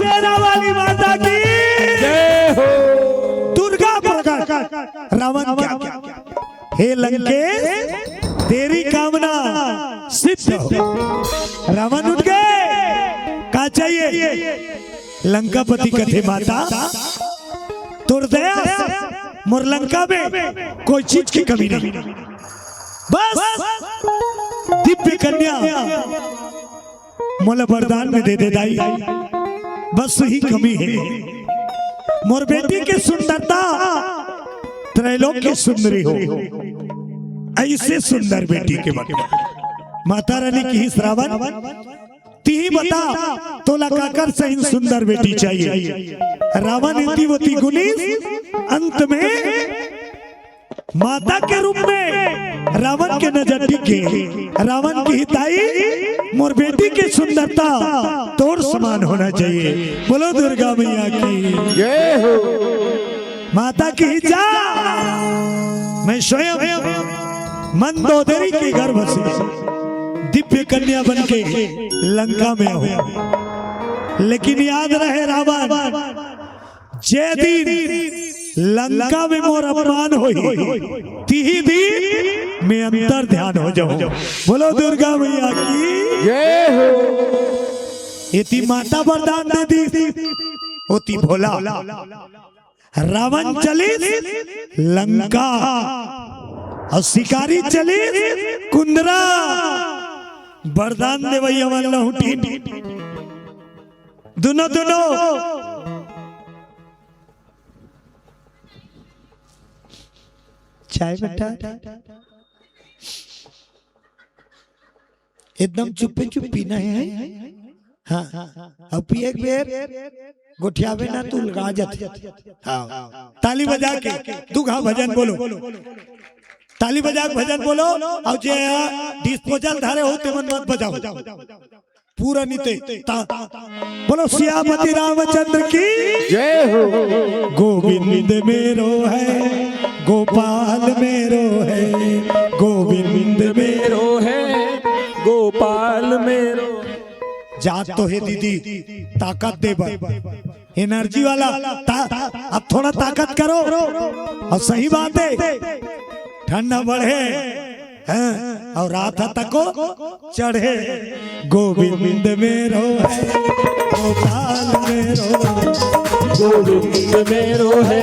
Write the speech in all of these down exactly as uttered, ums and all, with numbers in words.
शेरा वाली माता की जय हो। दुर्गा प्रकट, रावण क्या क्या। हे लंकेश, तेरी कामना सिद्ध हो। रावण उठ गए, का चाहिए? लंकापति कथे, माता, तोर दया से मोर लंका में कोई चीज की कमी नहीं। बस दिव्य कन्या मोला वरदान में दे दे दाई, बस यही कमी है। मोर बेटी के सुंदरता त्रैलोक्य सुंदरी हो, ऐसे सुंदर बेटी के बन। माता रानी किहिस, रावण, तिही बता, तोला काकर सहिन सुंदर बेटी चाहिए? रावण इति वति गुणीस, अंत में माता के रूप में रावण के नजर टिके। रावण किहिस, दाई, मोर बेटी के सुंदरता तोर समान होना चाहिए। बोलो दुर्गा मैया की। जय हो। माता किहिस, जा, मैं स्वयं मंदोदरी के गर्भ से दिव्य कन्या बन के लंका में आऊं। लेकिन याद रहे रावण, जे दिन लंका में मोर अपमान होही, तिही दिन मैं अंतर ध्यान हो जाऊं। बोलो दुर्गा मैया की। जय हो। एती माता वरदान दे दी, ओती भोला। रावण चलिस लंका अउ शिकारी चलिस कुंदरा। वरदान देवइया मन लहुटिन दुनों, दुनों। चाय बेटा, एकदम चुप्पे चुप पीना है। हाँ, अब पिए एक बेर, गोठियाबे ना तू लगा जाथे। हाँ, ताली बजा के दू घा भजन बोलो, ताली बजा के भजन बोलो। अउ जे डिस्पोजल धारे हो, ते मन मत बजाओ। पूरा निते ता, बोलो सियापति रामचंद्र की। जय हो। गोविंद मेरो है, गोपाल मेरो है, गोविंद मेरो है, गोपाल मेरो। जात तो हे दीदी, ताकत दे बर, एनर्जी वाला ता, अब थोड़ा ताकत करो। अउ सही बात है, ठंडा बढ़े हैं, अउ रात ह तको चढ़े। गोविंद मेरो है, गोपाल मेरो। गोविंद मेरो है,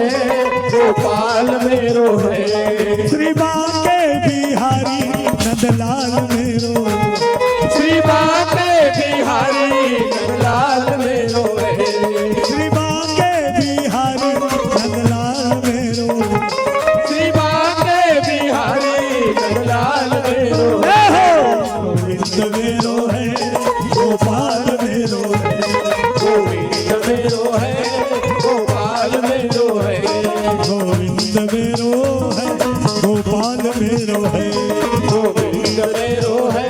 गोपाल मेरो है। श्री बांके बिहारी नंदलाल मेरो। श्री बांके बिहारी नंदलाल मेरो है। श्री बांके बिहारी नंदलाल मेरो। श्री बांके बिहारी नंदलाल मेरो। हे हो। गोविंद मेरो है, गोपाल मेरो है। गोविंद मेरो है, गोपाल मेरो है। गोविंद मेरो है, गोपाल मेरो है। गोविंद मेरो है,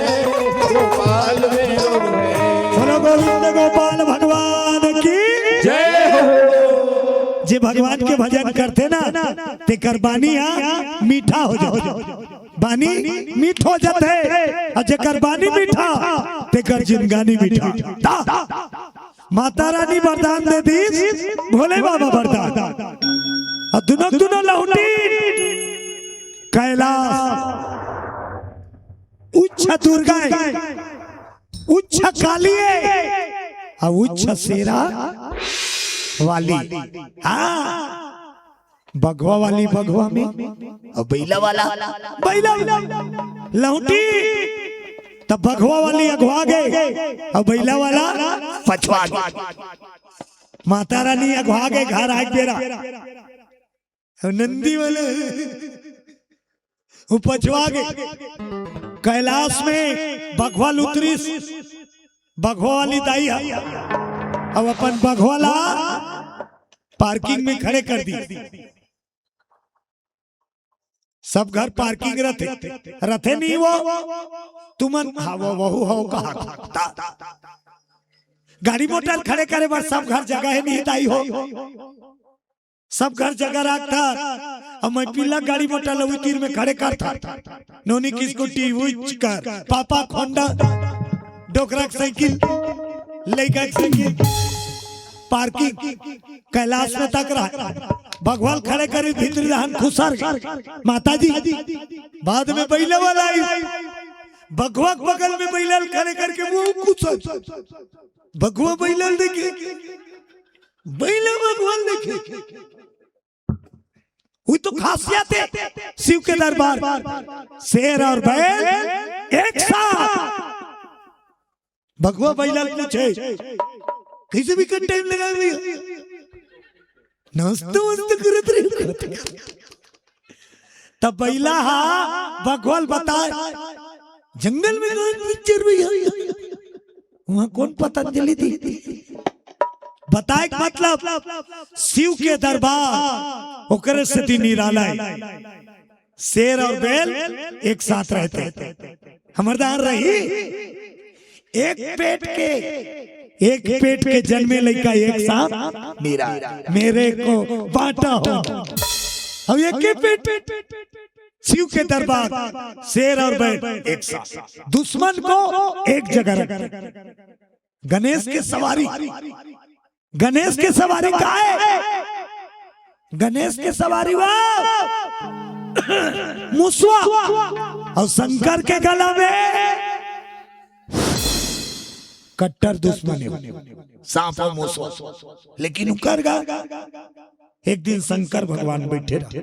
गोपाल मेरो है। बोलो गोविंद गोपाल भगवान की जय हो। जे भगवान के भजन करथे ना, तेकर बानी ह मीठा हो जाथे। बानी मीठ हो जाथे, अउ जेकर बानी मीठा, तेकर जिनगानी मीठा। ता, माता रानी वरदान दे दीस, भोले बाबा वरदान। अउ दुनों, दुनों लहुटी कैलाश, उच्च दुर्गा है, उच्च काली है, अउ उच्च शेरा वाली। हाँ, बघवा वाली बघवा में, अउ बइला वाला बइला में। लहुटी त बघवा वाली अघवा गे, अउ बइला वाला पछवा गे। माता रानी अघवा गे घर आए बेरा, अउ नंदी वाला ओ पछवा गे। कैलाश में बघवा ल उतरिस, बघवा वाली दाई ह, अउ अपन बघवा ला पार्किंग में खड़े कर दी। सब घर पार्किंग रथे, रथे नहीं वो? तुमन, हाँ, वो, वहू हो कहा था। गाड़ी मोटर खड़े करे बर सब घर जगह हे नहीं दाई हो। सब घर जगह रखथन, अउ मैं पिल्ला गाड़ी मोटर ल उही तीर में खड़े करथन। नोनी की स्कूटी उच कर, पापा होंडा, डोकरा के साइकिल, लइका के साइकिल, पार्किंग, कैलाश में तक रहा। बघवा ल खड़े करी, भीतरी रहन खुसर गे। माता जी, बाद में बइला वाला आई, बघवा के बगल में बइला ल खड़े करके वो खुसर। बघवा बइला ल देखे, बइला बघवा ल देखे। वही तो खासियत है शिव के दरबार, शेर और बैल एक साथ। बघवा बइला ल पूछे, "कैसे भी कर टाइम लगा भैया, नाश्ता वास्ता करत रहे।" तब बइला हा बघवा ल बताए, "जंगल में कौन पिक्चर भैया, वहाँ कौन पतंजलि दी?" बताए के मतलब शिव के दरबार ओकरे सेती निराला है। शेर और बैल एक साथ रहते, हमर दान रही। एक पेट के, एक पेट के जन्मे लइका एक साथ निराला, मेरे को बांटा हो। अब एक ही पेट, शिव के दरबार, शेर और बैल एक साथ, दुश्मन को एक जगह रख। गणेश के सवारी, गणेश के सवारी का है? गणेश के सवारी वो मुसवा, और शंकर के गला में कट्टर दुश्मन है सांप और मुसवा। लेकिन उकर गा, एक दिन शंकर भगवान बैठे रहे,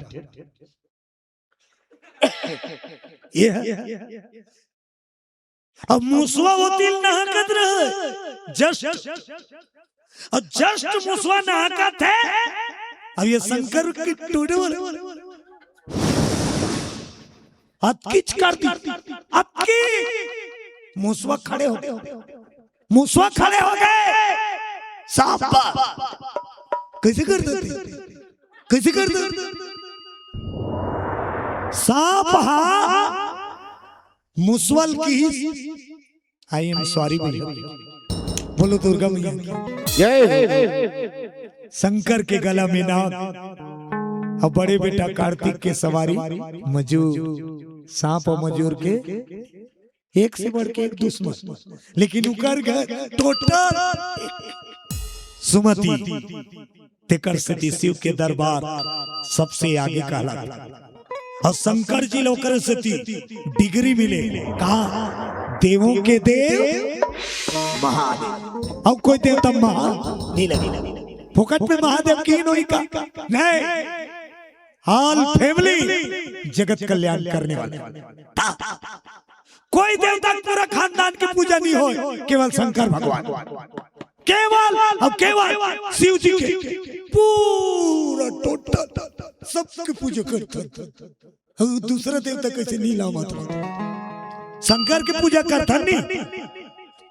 ये है। अब मुसवा होतिल नहाकत रहे, जस्ट, और जस्ट मुसवा नहाकत है। अब ये शंकर की टूडे वाले अतकिच कर दी, अतकी। मुसवा खड़े हो गए, मुसवा खड़े हो गए। सांप कैसे कर देते, कैसे कर देते? सांप हा मुसवा ल किहिस, "I am sorry भैया।" बोलो दुर्गा मैया की। जय हो। शंकर के गला में नाग, अब बड़े बेटा कार्तिक के सवारी मजूर, सांप और मजूर के एक से बढ़ के एक दुश्मन, लेकिन उकर घर टोटल सुमति। तेकर सेती शिव के दरबार सबसे आगे कहलाथे। और शंकर जी ल ओकर सेती डिग्री मिले, कहा, देवों के देव महादेव। अब कोई देवता महा नहीं लगे, फोकट में महादेव की नहीं का, नहीं, ऑल फैमिली जगत कल्याण करने वाले। कोई देवता के पूरा खानदान के पूजा नहीं होय, केवल शंकर भगवान, केवल और केवल शिव जी के पूरा टोटल सबके पूजा करथन। अउ दूसरा देवता कैसे नहीं लावत? शंकर के पूजा करथन नहीं,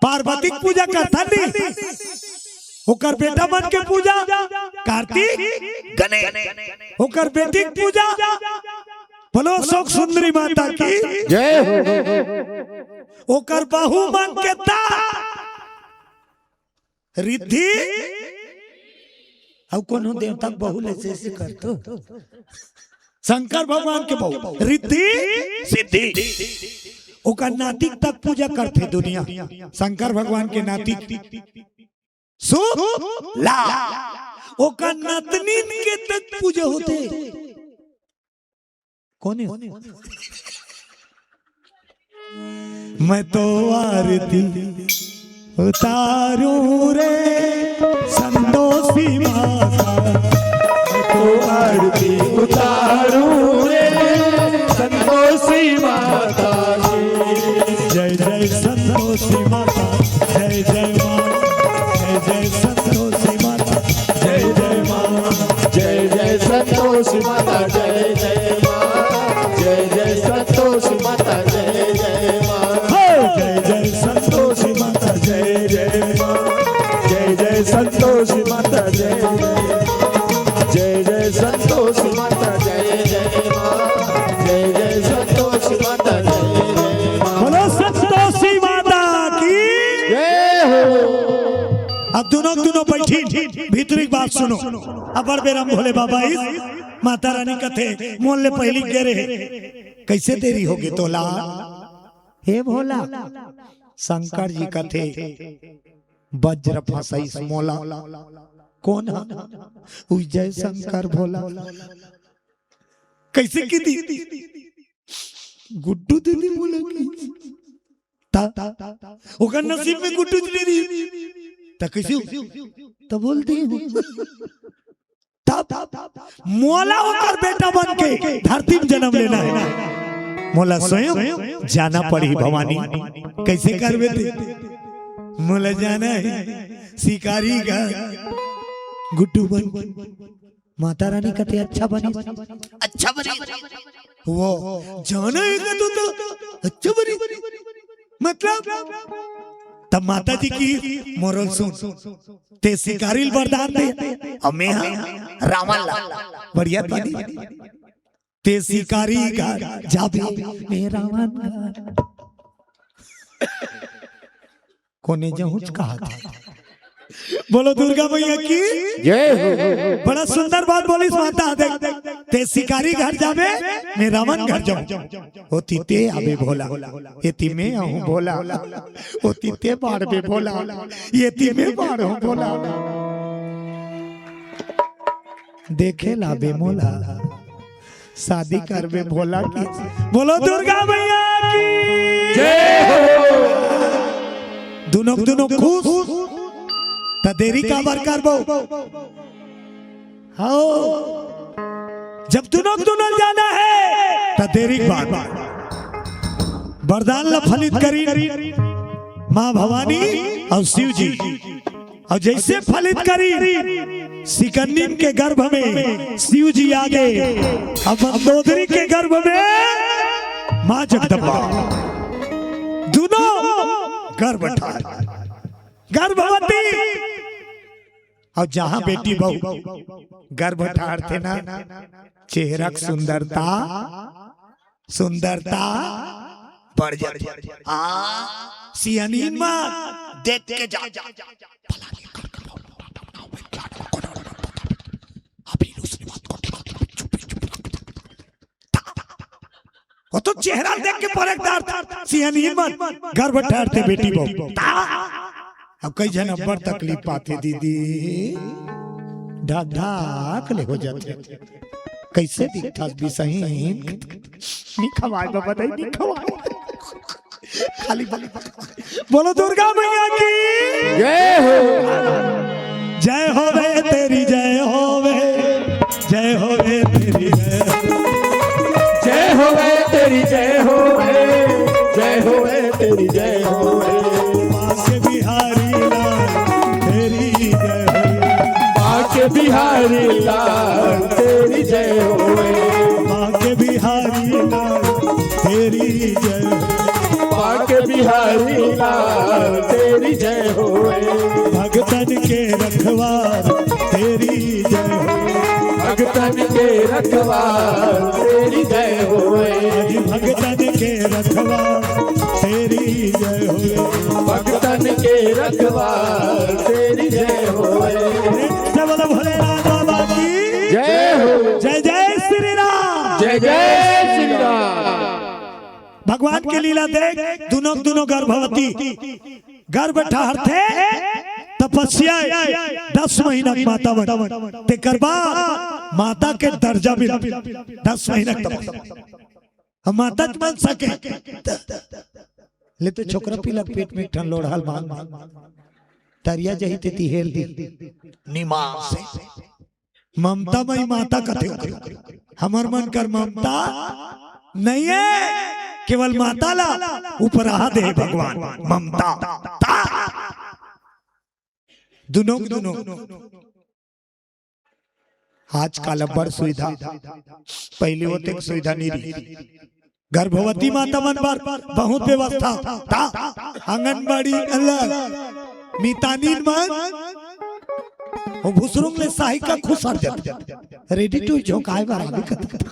पार्वती के पूजा करथन नहीं, ओकर बेटा मन के पूजा, कार्तिक, गणेश, ओकर बेटी के पूजा, बोलो शोक सुंदरी माता की। जय हो। ओकर बहू मन के दा रिद्धि, अउ कोनो देवता के बहू ले से, से करथो। शंकर भगवान के बहू रिद्धि सिद्धि, ओकर नाती तक पूजा करथे दुनिया। शंकर भगवान के नाती सुख ला, ओकर नतनीन के तक पूजा होथे। कौन है? मैं तो आरती उतारूं रे संतोषी माता, मैं तो आरती उतारूं रे संतोषी माता की। जय जय संतोषी माता, जय जय माँ, जय जय संतोषी माता, जय जय माँ। जय जय संतोषी माता, जय जय माँ। जय जय संतोषी माता, जय जय माँ। हे! जय जय संतोषी माता, जय जय माँ। जय जय संतोषी माता, जय जय। जय जय संतोषी माता, जय जय माँ। जय जय संतोषी माता, जय जय माँ। बोलो संतोषी माता की। जय हो। अब दोनों, दोनों बैठी, भीतरी बात सुनो। अब्बड़ बेर म भोले बाबा आइस, माता रानी कथे, "मोर ले पहिली गे रहे, कइसे देरी होगे तोला?" हे भोला, शंकर जी कथे, "वज्र फंसइस मोला।" कोन हा? उइ जय शंकर भोला। कइसे कहि दिस? गुड्डू दीदी बोले कि त ओकर नसीब में गुड्डू दीदी। त कइसे हो? त बोल दे हूँ। तब मोला ओकर बेटा बन के धरती में जन्म लेना हे। मोला स्वयं जाना पड़ही भवानी। कइसे करबे ते? मोला जाना हे शिकारी घर गुड्डू बन। माता रानी कथे, "अच्छा बनी, अच्छा बनी।" वो जाना हे का तू तो, "अच्छा बनी।" मतलब, तब माता जी कहिस, "मोर ल सुन, ते शिकारी ल वरदान दे, अउ मैं हा रावण ला।" बढ़िया बात हे। "ते शिकारी घर जाबे, मैं रावण घर।" कोने जहुच कहा था। बोलो दुर्गा मैया की। जय हो। बड़ा सुंदर बात बोलिस माता। देख, ते शिकारी घर जाबे, मैं रावण घर जाहूं। ओती ते आबे भोला, एती मैं आहूं भोला। ओती ते बाढ़बे भोला, एती मैं बाढ़हूं भोला। देखे ला बे मोला, शादी करबे भोला की। बोलो दुर्गा मैया की। जय हो। दुनों दुनों खुश, त देरी काबर करबो? हव, जब दुनों दुनों जाना हे, त देरी के बात। वरदान ला फलित करी माँ भवानी अउ शिव जी। अउ जइसे फलित करी, शिकन्नी के गर्भ में शिव जी आगे, अउ मंदोदरी के गर्भ में माँ जगदम्बा, दुनों गर्भ ठाढ़, गर्भवती। अउ जहां बेटी बहू गर्भ ठाढ़थे ना, चेहरा के सुंदरता सुंदरता बढ़ जाथे। हाँ, सियानीन मन देख के जा। वो तो चेहरा देख के परखदार था। सियानीन मन गर्भ ठाढ़थे बेटी बहू। अब कई झन अब्बड़ तकलीफ पाथे दीदी, ढाक ढाक ले हो जाथे। कइसे दिखथस बिसहीन? नी खवाय बाबा, नहीं, नी खवाय। खाली बोल। बोलो दुर्गा मैया की। जय हो। जय होवे तेरी, जय होवे, जय होवे तेरी, जय हो। जय होवे तेरी, जय होवे, जय होवे तेरी, जय होवे। बांके बिहारी लाल तेरी जय हो। बांके बिहारी लाल तेरी जय होवे। बांके बिहारी लाल तेरी जय हो। बांके बिहारी लाल तेरी जय होवे। भगतन के रखवार तेरी जय हो। भगतन के रखवार तेरी जय होवे। आज भगतन के रखवार तेरी जय होवे। भगतन के रखवार तेरी जय होवे। प्रेम से बोलो भोलेनाथ बाबा की। जय हो। जय जय श्री राम। जय जय श्री राम। भगवान के लीला देख, दुनों दुनों गर्भवती, गर्भ ठहरथे, तपस्या दस महीना के माता बन, तेकर बाद माता के दर्जा मिल, दस महीना के तपस्या। हम माता च बन सके, ले तो छोकरा पीला पेट में एक ठन लोढ़ा ल मांग, तरिया जही तेती हेल दी, निमान से। ममता मई माता कथे, हमर मन कर ममता नहीं है, केवल माता ला उपराहा दे भगवान। ममता ता दुनों के दुनों। आजकल अब्बड़ सुविधा, पहली वो तक सुविधा नहीं रही। गर्भवती माता मन बर बहुत व्यवस्था था, आंगनबाड़ी अलग, मितानिन मन वो भुसरुंग ले सहायिका खुसर जाथे, ready to झोंकाए बर आगे कत।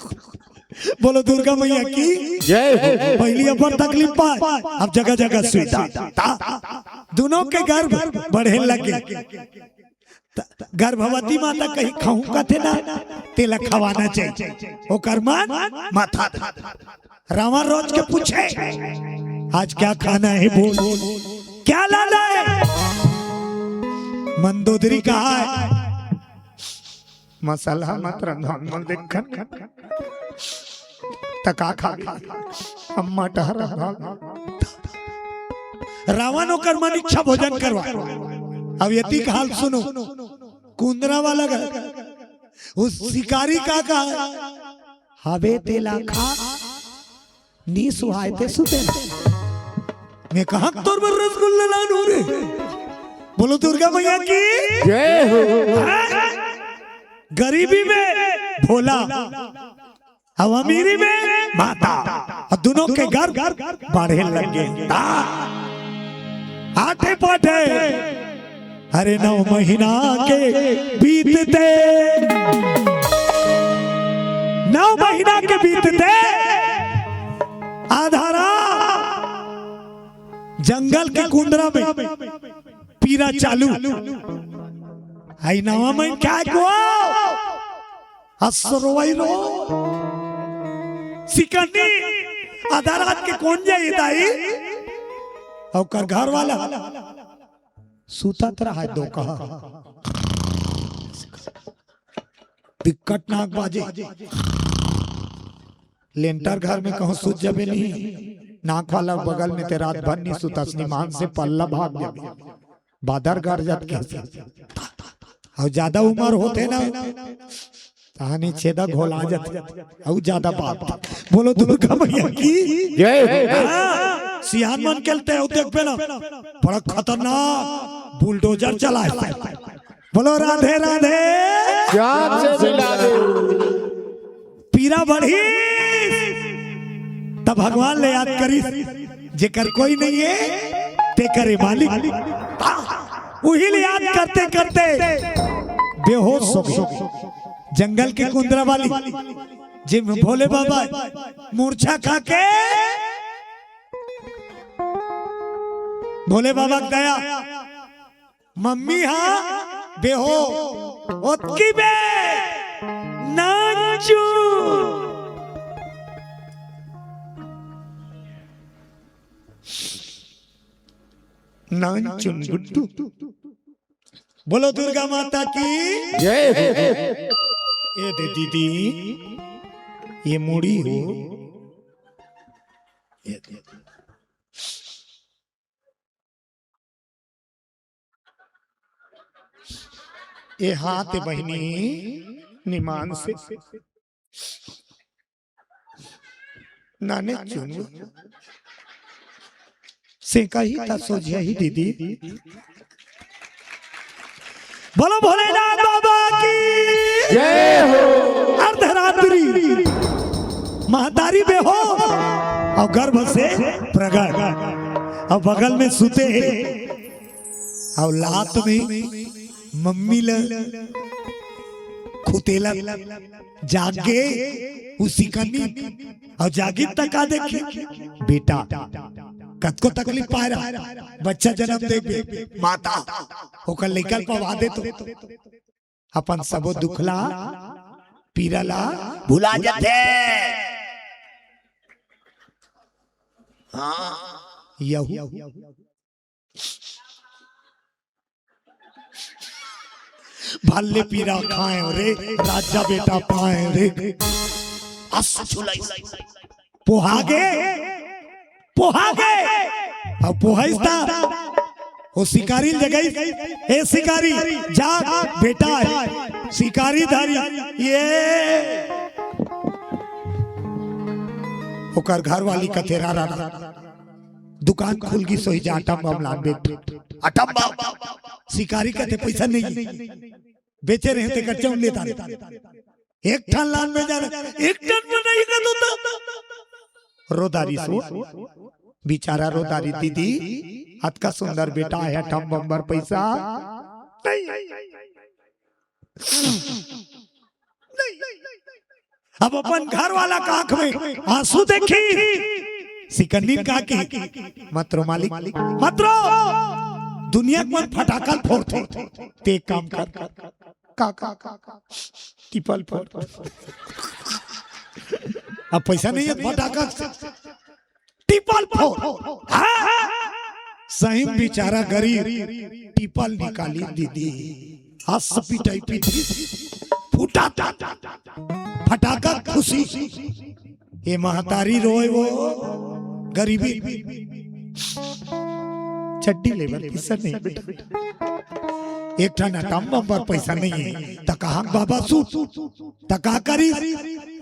बोलो दुर्गा मैया की जय हो। पहली अब्बड़ तकलीफ पाए, अब जगह जगह सुविधा। ता, दुनों के गर्भ बढ़े लगे। त-, गर्भवती माता कहीं खाऊं कथे ना, तेला खवाना चाहिए। ओकर मन माथा दे। रावण रोज के पूछे, "आज क्या खाना है?" बोल, "क्या लाना है?" मंदोदरी कहा है, मसाला मत रंधा, मोर देखन। त का खा? अम्मा टहरा। रावण ओकर मन इच्छा भोजन करवा। अब यति के हाल सुनो, कुंदरा वाला घर, उस शिकारी का कहा, हवे तेला खा, नी सुहाय ते सुते रह। मैं कहा तोर बर रसगुल्ला लानू रे। बोलो दुर्गा मैया की। जय हो। गरीबी में भोला, अब अमीरी में माता, और दोनों के घर बाढ़े लग गे। आठे पाठे, अरे नौ महीना के बीतते, नौ महीना के बीतते आधा रात जंगल के कुंदरा में पीरा चालू। आई नवा में क्या को असरवाई रो सिकनी आधा रात के कोन जाई दाई? ओकर घर वाला सुतत रहा दो कहा। बिकट नाक बाजे। लेंटर घर में कहूँ सुत जबे नहीं, नाक वाला बगल में ते रात भर नहीं सुतस, निमान से पल्ला भाग जाबे। बादर गरजत के। अउ ज्यादा उमर होथे ना, तहानी छेदा घोला जाथे। अउ ज्यादा बात। बोलो दुर्गा मैया की। जय हो। हाँ, सियान मन के ते अउ देखबे ना, बड़ा खतरनाक बुलडोजर चलाए। बोलो राधे राधे। जान से मिला दे। पीरा बढ़ी त भगवान ले याद करी, जेकर कोई नहीं है ते करे मालिक। उही ले याद करते करते बेहोश हो गए। जंगल के कुंदरा वाली जे भोले बाबा मूर्छा खा के, भोले बाबा की दया, मम्मी हा बेहो ओतकी बे नानचुन, नानचुन गुड्डू। बोलो दुर्गा माता की। जय हो। ए दे दीदी, ये मुड़ी हो। ये दे। ए हाथ बहिनी निमान से नाने चुन से कही ता सोझिया ही दीदी। बोलो भोलेनाथ बाबा की। जय हो। अर्धरात्रि महतारी में हो और गर्भ से प्रगट और बगल में सुते हैं और लात में मम्मी ल खुतेला जागे उसी कनी और जागी तका देखी बेटा कतको तकलीफ पाए रहा बच्चा जन्म देबे माता ओकर लइका पवा दे तो अपन सबो दुखला पीरा ला भुला जाथे। हाँ यहू भल्ले पीरा खाए रे राजा बेटा पाए रे अस छुलाई पोहागे पोहागे अब पोहाइस ता ओ शिकारी जगई ए शिकारी जा बेटा है शिकारी धारी ये ओकर घर वाली कथेरा रहा दुकान खुल गई सोई जा अटम बम लान बेट अटम बम शिकारी कहते पैसा नहीं बेचे रहे थे कच्चा लेता एक ठन लान में जाना एक टन में नहीं कर दो रोदारी सो बेचारा रोदारी दीदी अतका सुंदर बेटा है अटम बम्बर पैसा नहीं अब अपन घर वाला का आंख में आंसू देखी सिकन्नी का की मत रो मालिक मत रो दुनिया में फटाकल फोड़ते ते काम कर का का का का टिपल फोड़ अब पैसा नहीं है फटाका टिपल फोड़ हाँ, हाँ। सही बेचारा गरीब टिपल निकाली दीदी हंस पिटाई पीठी फूट फटाका खुशी। ये महतारी रोए वो गरीबी। चड्डी लेबर पैसा नहीं बेटा। एक ठन अटम बम्बर पैसा नहीं है। त कहा बाबा सूत। त का करी?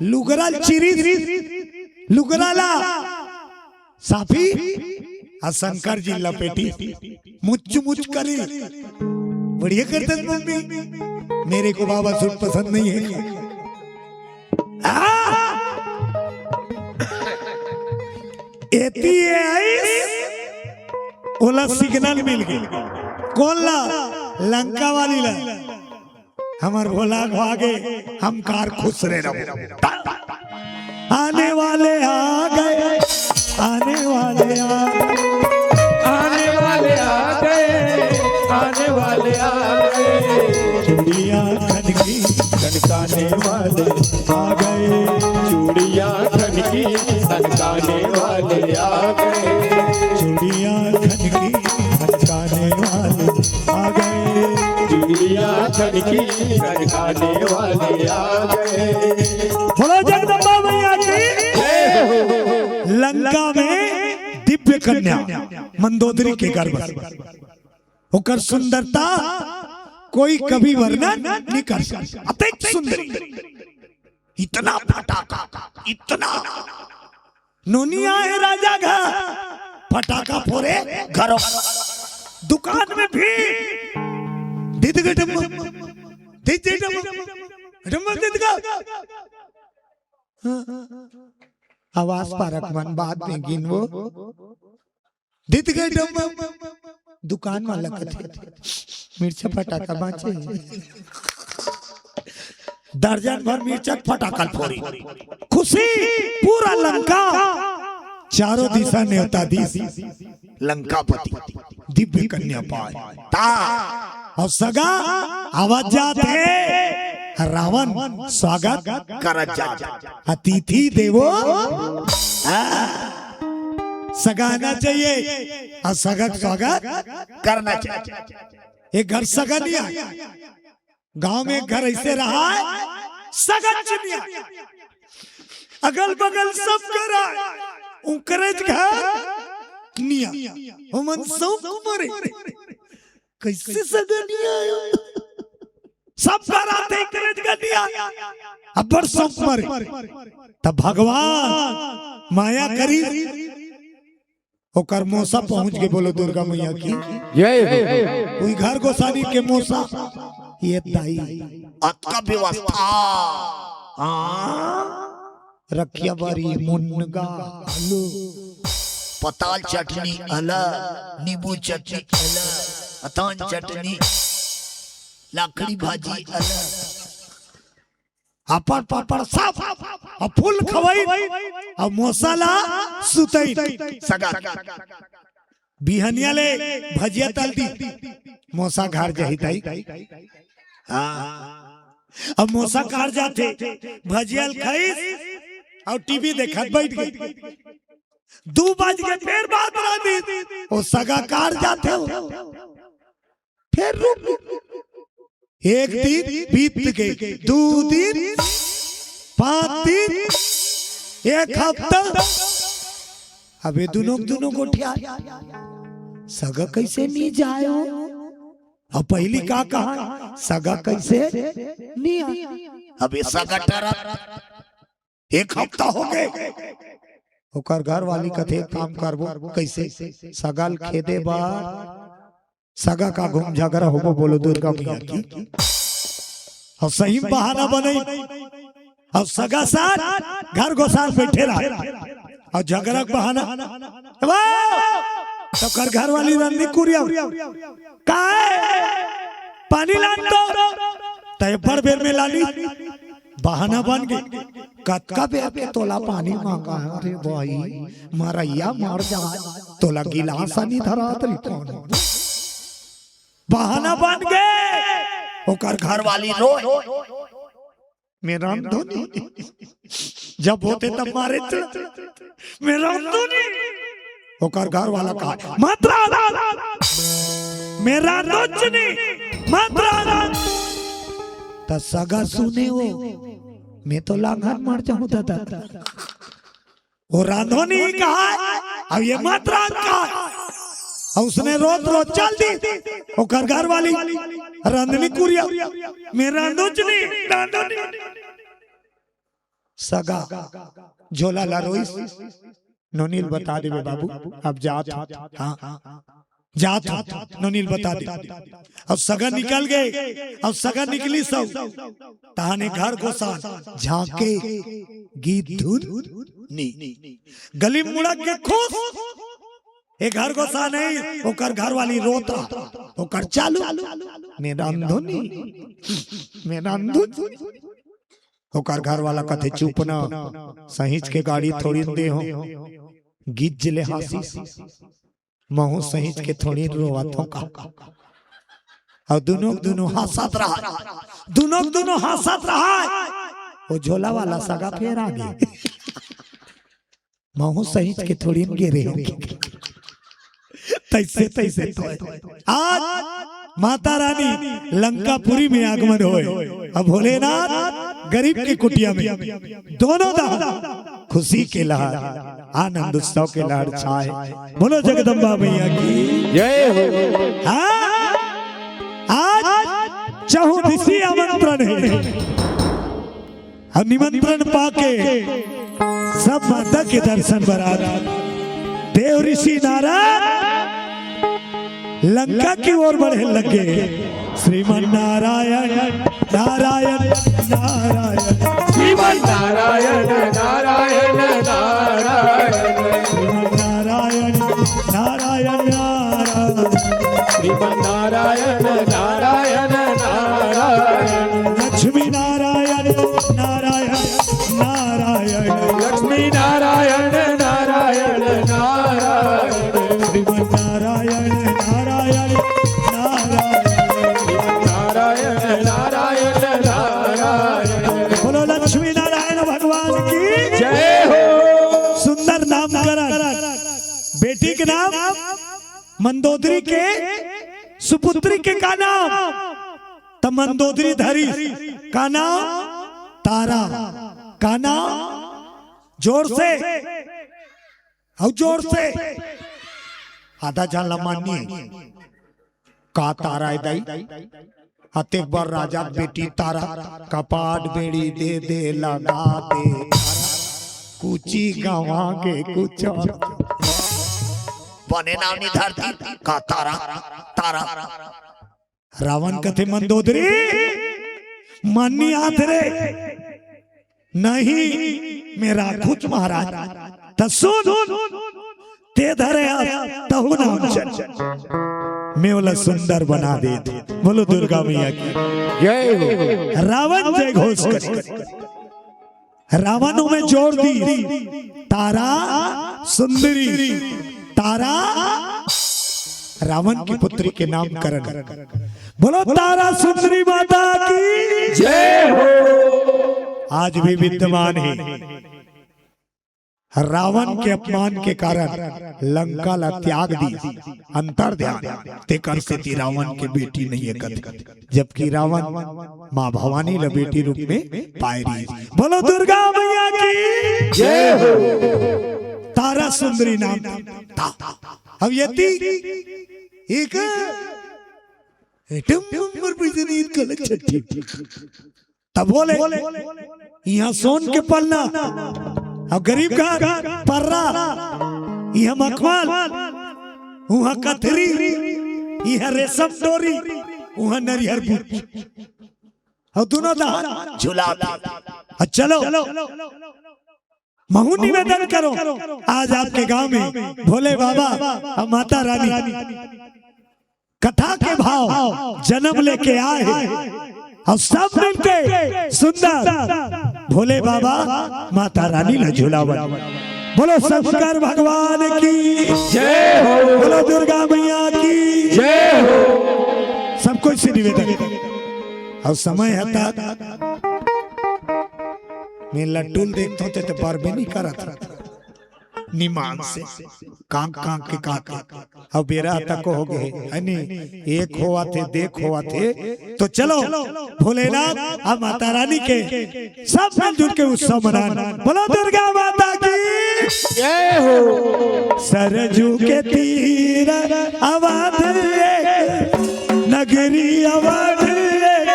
लुगरा ल चिरी। लुगरा ला साफी आ शंकर जी लपेटी। मुच मुच करी। बढ़िया करते मम्मी। मेरे को बाबा सूट पसंद नहीं है। आ! एती ए आइस, ओला सिग्नल मिल गई। कौन ला? लंका वाली ला। हमर भोला भागे, हम कार खुश रहे रहो। आने वाले आ गए, आने वाले आ गए, आने वाले आ गए, आने वाले आ गए। चूड़िया खनकी खनकाने वाले आ गए। चूड़िया खनकी खनकाने वाले आ गए। चूड़िया खनकी खनकाने वाले आ गए। चूड़िया खनकी खनकाने वाले आ गए। बोलो जगदम्बा मैया की। लंका में दिव्य कन्या मंदोदरी के गर्भ से। ओकर सुंदरता कोई कभी वर्णन नहीं कर सकता। अतिक सुंदरी, इतना फटाका, इतना नोनी आए राजा घर, फटाका फोरे घरों। दुकान में भी दिद गडम, दिद गडम, गडम दिद गा। आवाज पारक मन बाद में गिनवो। दित गए डम। दुकान वाला कथे, मिर्चा फटाका बांचे। दर्जन भर मिर्चा फटाका फोरी। खुशी पूरा लंका। चारों दिशा नेवता दिस। लंकापति दिव्य कन्या पाए। ता और सगा आवत जात हे। रावण स्वागत करत जात हे। अतिथि देवो। हाँ। सगा आना चाहिए और सगा के स्वागत करना चाहिए। एक घर सगा नहीं आए, गांव में एक घर ऐसे रहा है, सगा नहीं आए, अगल बगल सब घर आए, उकरेज घर निया, हमन सब मरे। कैसे सगा नहीं आया? सब घर आते, उकरेज घर निया, अब्बड़ सब मरे। तब भगवान माया करी, ओकर मोसा पहुंच के बोलो दुर्गा मैया की जय हो। कोई घर गोसानी के मोसा, ये दाई अतका व्यवस्था। हाँ। रखिया बारी मुनगा आलू, पताल चटनी अलग, नींबू चटनी अलग, अतान चटनी, लाखड़ी भाजी अलग, पापड़ पापड़ सब, और फूल खवाई, और मोसा ला सुतई। सगा बिहनिया ले भजिया तल दी, मोसा घर जही ताई। हाँ। अब मोसा कार जाथे, भजिया ल खाइस और टीवी देखत बैठ गई। दू बज के फिर बात रानी, वो सगा कार जाथे हो। फिर रुक, एक दिन बीत गए, दू दिन, पांच दिन, एक हफ्ता। अब ये दोनों, दोनों गोठिया, सगा कैसे नहीं जायो? अब पहली का कहा, सगा कैसे नहीं आयो? अब ये सगा टरा एक हफ्ता हो गए। ओकर घर वाली कथे, "एक काम करबो, कैसे सगा ल खेदे बर सगा का घूम झगड़ा होबो, बोलो दुर्गा मैया की।" और सही बहाना बनई, और सगा साथ घर गोसाल बैठे रहा, और झगड़ा के बहाना, "वाह!" तो कर घर वाली रंदी कुरिया, "काय पानी लान तो?" तो बड़ बेर में लानी, बहाना बन गए। कतका बेर के तोला पानी मांगा है रे भाई, मरैया मर जा, तोला गिलास नहीं धरात रे कौन। बहाना बन गए। ओकर घर वाली रोए, "मैं रांधो नहीं।" जब होते तब मारे, "मैं रांधो नहीं।" ओकर घर वाला कहा, "मत रांध, मैं रांधो नहीं, मत रांध।" त सगा सुने वो, मैं तो लांघन मर जाहूं दादा। वो रांधो नहीं कहा, अब ये मत रांध कहा। अउ उसने रोत रोत चल दी। ओकर घर वाली रांधनी कुरिया, मैं रांधो च नहीं, रांधो नहीं। सगा झोला ला रोइस, नोनी ल बता देबे बाबू, अब जात हंव। हाँ, जात हंव, नोनी ल बता दे। अब सगा निकल गे, अब सगा निकलिस, तहाने घर गोसांय झांके, गीत धुन नी। गली मुड़क के खुश, ए घर गोसांय नहीं, ओकर घर वाली रोत रहा, ओकर चालू, मैं रांधो नहीं, मैं रांधो नहीं। ओकर घर वाला कथे, चुप ना, सहिंच के गाड़ी थोड़ी दे हो, गीत जिले हांसिस, महूं सहिंच के थोड़ी रोवत हंव का। अउ दुनों दुनों हांसत रहा, दुनों दुनों हांसत रहा। वो झोला वाला सगा फेर आ गे, महूं सहिंच के थोड़ी गे रेहेंव। तइसे तइसे तो आज माता रानी लंकापुरी में आगमन होय। अब भोलेनाथ गरीब के कुटिया में दोनों दाहन खुशी के लहर, आनंद उत्सव के लहर छाय। बोलो जगदम्बा मैया की। जय हो। हाँ, आज चहुदिशी आमंत्रण हे। अब निमंत्रण पाके सब माता के दर्शन बर आत। देव ऋषि नारद लंका की ओर बढ़े लगे। श्रीमन नारायण, नारायण, नारायण। श्रीमन नारायण, नारायण, नारायण। श्रीमन नारायण, नारायण, नारायण। श्रीमन नारायण, नारायण, नारायण। लक्ष्मी नारायण, नारायण, नारायण। लक्ष्मी नारायण, नारायण, नारायण। श्रीमन नारायण, नारायण, नारायण। नारायण, नारायण, नारायण। बोलो लक्ष्मी नारायण भगवान की। जय हो। सुंदर नामकरण। बेटी के नाम मंदोदरी के, सुपुत्री के का नाम? त मंदोदरी धरी। का नाम? तारा। का नाम? जोर से, अउ जोर से। आधा झन ला मान्य हे। का तारा ए दाई? अतेक बर राजा के बेटी तारा, कपाट बेड़ी दे दे लगा दे, कुची गंवा के कुछ बने नाम नी धरती। का तारा, तारा। रावण कथे, मंदोदरी, मन नी आत रे। नहीं, मैं राखूंच महाराज। त सुन, ते धरे हस, तहू नाम चल। मैं ओला सुंदर बना देत। बोलो दुर्गा मैया की। जय हो। रावण जय घोष करे। रावण में जोर दी, तारा सुंदरी, तारा रावण की पुत्री के नामकरण। बोलो तारा सुंदरी माता की। जय हो। आज भी विद्यमान हे। रावण के अपमान के कारण लंका ला त्याग दी, अंतर ध्यान, तेकर सेती रावण के बेटी नहीं हे कथे, जबकि रावण माँ भवानी ला बेटी रूप में पाय रही। बोलो दुर्गा मैया की। जय हो। तारा सुंदरी नाम था। अब यदि एक एटम बम बर पइसा नहीं, कलक छट्ठी। तब बोले, यहाँ सोन के पन्ना, अब गरीब घर पर्रा, यहाँ मखमल, उहाँ कथरी, यहाँ रेशम डोरी, उहाँ नरियर बुच, अउ दुनों दाहन झुला दे। अब चलो, महू निवेदन करो, आज आपके गांव में भोले बाबा अउ माता रानी कथा के भाव जनम लेके आए हे, अउ सब मिलके सुंदर भोले बाबा माता रानी ला झुलावन। बोलो शंकर भगवान की। जय हो। बोलो दुर्गा मैया की। जय हो। सब कोई से निवेदन, अउ समय हे त मैं लट्टू ल देखथों ते तो बरबे नहीं करत। निमान से कांक कांक के काके। अब बेरा तक हो गए, है नी? एक होवत हे, देख होवत हे। तो चलो, भोलेनाथ अउ माता रानी के सब मिलजुल के उत्सव मनान। बोलो दुर्गा माता की। जय हो। सरजू के तीर अवध एक नगरी, अवध एक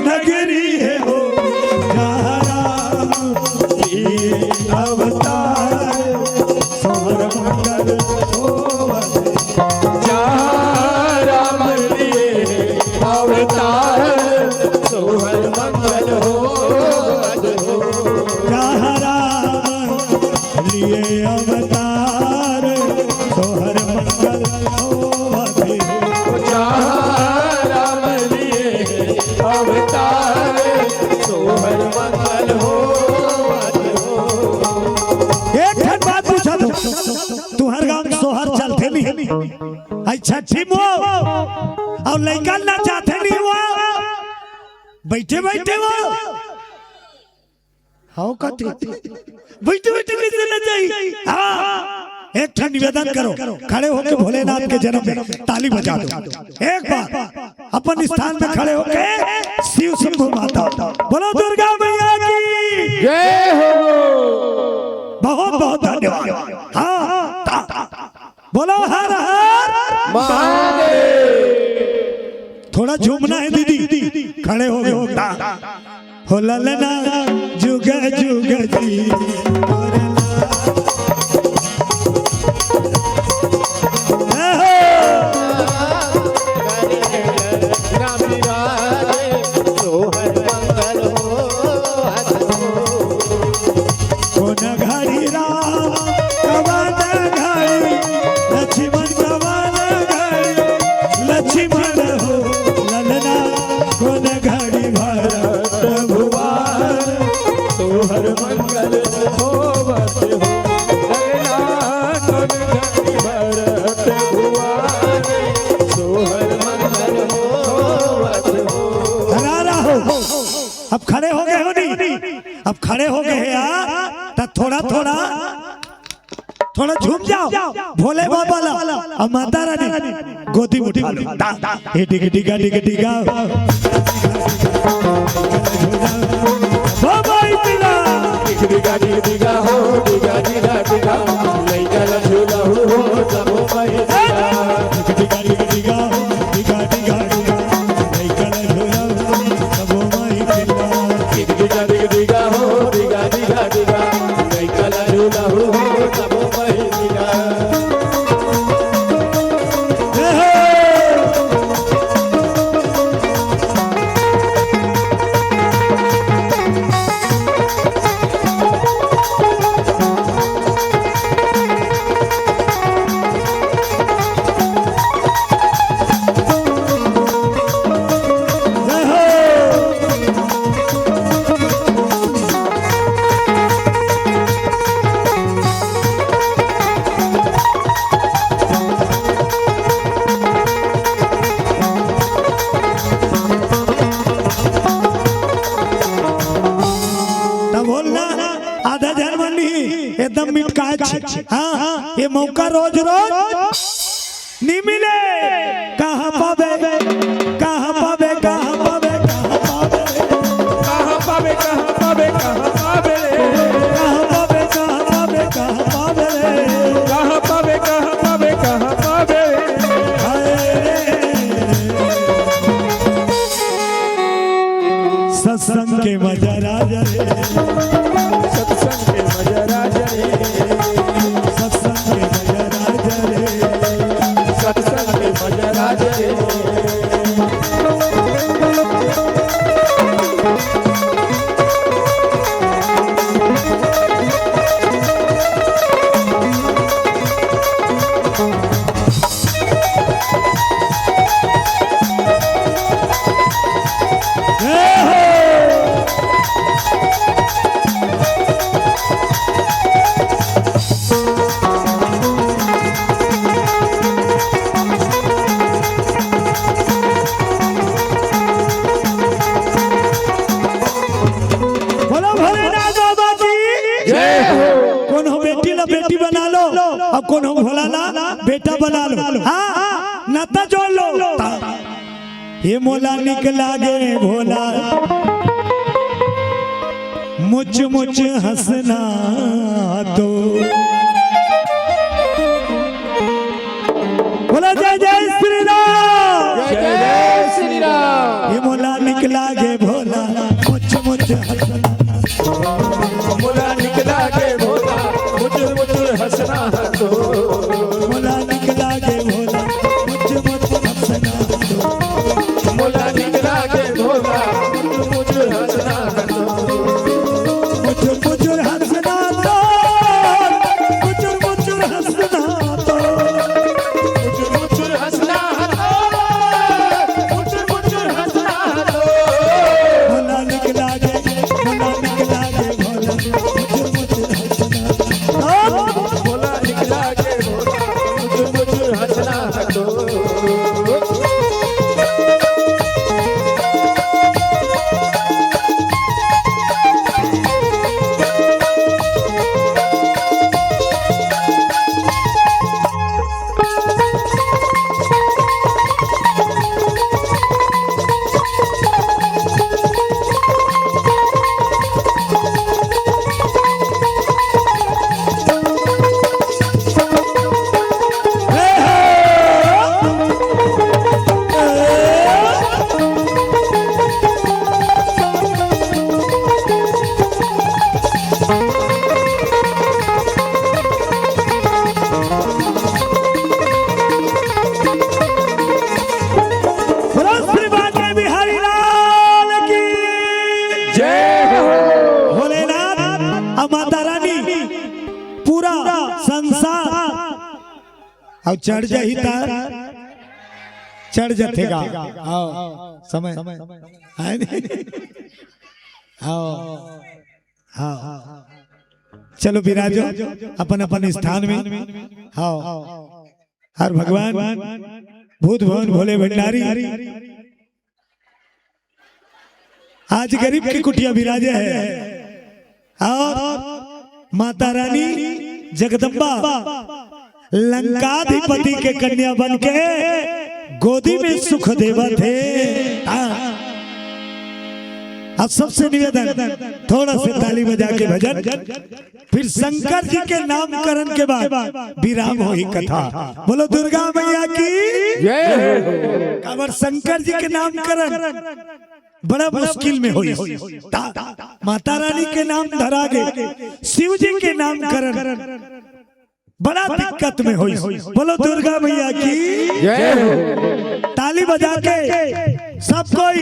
नगरी हे हो, जहाँ राम जी अवतार, सोहर मंगल होवत। जहाँ राम लिए अवतार, सोहर मंगल होवत हो। जहाँ राम लिए अवतार, सोहर मंगल होवत हो। जहाँ राम लिए अवतार, सोहर मंगल होवत हो। एक ठन बात पूछत हो, तुंहर गांव सोहर चलथे नहीं? अच्छा, ठीक हो। अउ लइका नचाथे नहीं हो? बइठे बइठे हो। हव कथे। बइठे बइठे कइसे नचाही? हाँ। एक ठन निवेदन करो, खड़े होके भोलेनाथ के जन्म में ताली बजा दो। एक बार अपन स्थान में खड़े होके शिव शंभू माता, बोलो दुर्गा मैया की। जय हो। बहुत बहुत धन्यवाद। हाँ, हाँ। बोलो हर हर महादेव। थोड़ा झूमना है दीदी, खड़े हो गए हो। हो ललना जुग जुग जी। कोन घड़ी राम, कवन घड़ी लक्ष्मण, कवन घड़ी लक्ष्मण हो ललना, कोन घड़ी भरत भुवन, तोहर मंगल होवत हो ललना, कोन घड़ी भरत भुवन, तोहर मंगल होवत हो। हरारा हो। अब खड़े हो गए हो नहीं? अब खड़े हो गए हैं यार, तो थोड़ा थोड़ा, थोड़ा झूम जाओ भोले बाबा ला और माता रानी गोदी में उठा लो। दा, दा, ए डिग डिगा डिग डिगा। बाबा इतना। डिग डिगा डिग डिगा हो, डिगा डिगा डिगा। लइका ला झूला हो, हो, सब हो भाई। डिग डिगा डिग डिगा, डिगा डिगा डिगा। लइका ला झूला हो, सब हो भाई। डिग डिगा डिग डिगा हो, डिगा डिगा डिगा। लइका ला झूला हो, हो, सब हो भाई। तब बोलना, आधा झन मन नहीं, एकदम मिटकाए छे। हाँ, हाँ, ये मौका रोज रोज नहीं मिले। कहाँ पाबे, कहाँ पाबे, कहाँ पाबे, कहाँ पाबे? कहाँ पाबे, कहाँ पाबे, कहाँ पाबे रे? कहाँ पाबे, कहाँ पाबे, कहाँ पाबे रे? कहाँ पाबे, कहाँ पाबे, कहाँ पाबे रे? हाय रे। सत्संग के मजा राजा रे। सत्संग के मजा राजा रे। सत्संग के मजा राजा रे। सत्संग के मजा राजा रे। नाता जोड़ लो। ये मोला निक लागे भोला, मुच मुच हंसना तो। बोला जय जय श्री राम। जय जय श्री राम। ये मोला निक लागे भोला, मुच मुच हंसना। मोला निक लागे भोला, मुचुर मुचुर हंसना तो। मोला निक लागे भोला, मुचुर मुचुर हंसना तो। मोला निक लागे भोला, मुचुर मुचुर हंसना तो। मुचुर मुचुर हंसना तो। मुचुर मुचुर हंसना तो। मुचुर मुचुर हंसना तो। मुचुर मुचुर हंसना तो। भोला निक लागे, भोला निक लागे, भोला मुचुर मुचुर हंसना। भोला निक लागे भोला, मुचुर मुचुर हंसना तो। बोलो श्री बांके बिहारी लाल की जय हो। भोलेनाथ अउ माता रानी, पूरा संसार अउ चढ़ जाही त चढ़ जथे गा। आओ, समय। है नहीं? आओ। हाँ। चलो विराजो अपन अपन स्थान में। हाँ। हर भगवान भूत भवन भोले भंडारी आज गरीब के कुटिया विराजे है और माता रानी जगदम्बा लंकाधिपति के कन्या बन के गोदी में सुख देवत हे। हाँ। अब सबसे निवेदन, थोड़ा से ताली बजा के भजन, फिर शंकर जी के नामकरण के बाद विराम होही कथा। बोलो दुर्गा मैया की जय हो। काबर शंकर जी के नामकरण बड़ा मुश्किल में होई। ता-, माता रानी के नाम धरा गे, शिव जी के नामकरण बड़ा दिक्कत में होई। बोलो दुर्गा मैया की जय हो। ताली बजा के सब कोई